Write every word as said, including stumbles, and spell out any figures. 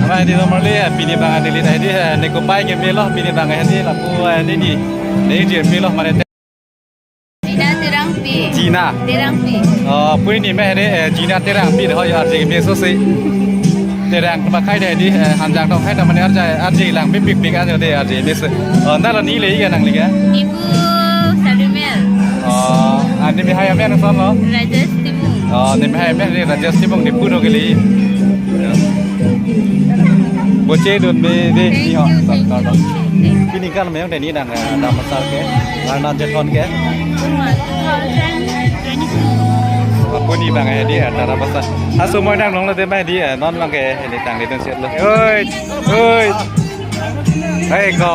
Ama hedi normalli, eh, pini abang hedi, hedi, eh, nekopai kemelo, pini abang hedi, lapu, eh, hedi, ne je melo, mane te- Gina Terangpi. Gina. Terangpi. Oh, pui ni me hedi, eh, Gina Terangpi, ho, ya, arje meso si. Terang, pakai hedi, eh, hanjang tong hai, mane arje, arje lang, pipik pik aja de, arje meso. Oh, nalo neli ke nangli ke? Ibu Salimel. Oh, andi mi hai amen son lo? Rajesh Timung. Oh, ne mi hai amen ni Rajesh Timung ni puno keli. Boche dun me de ni ho. Thank you, thank you. Pini kan me de ni nang, eh, Dharamsala ke. Nang nan je thon ke. Puni abang hedi, eh, Dharamsala. Aso moi nang nong lo de ma hedi, eh, non abang ke hedi tangli dun set lo. Oi, oi. Hei ko.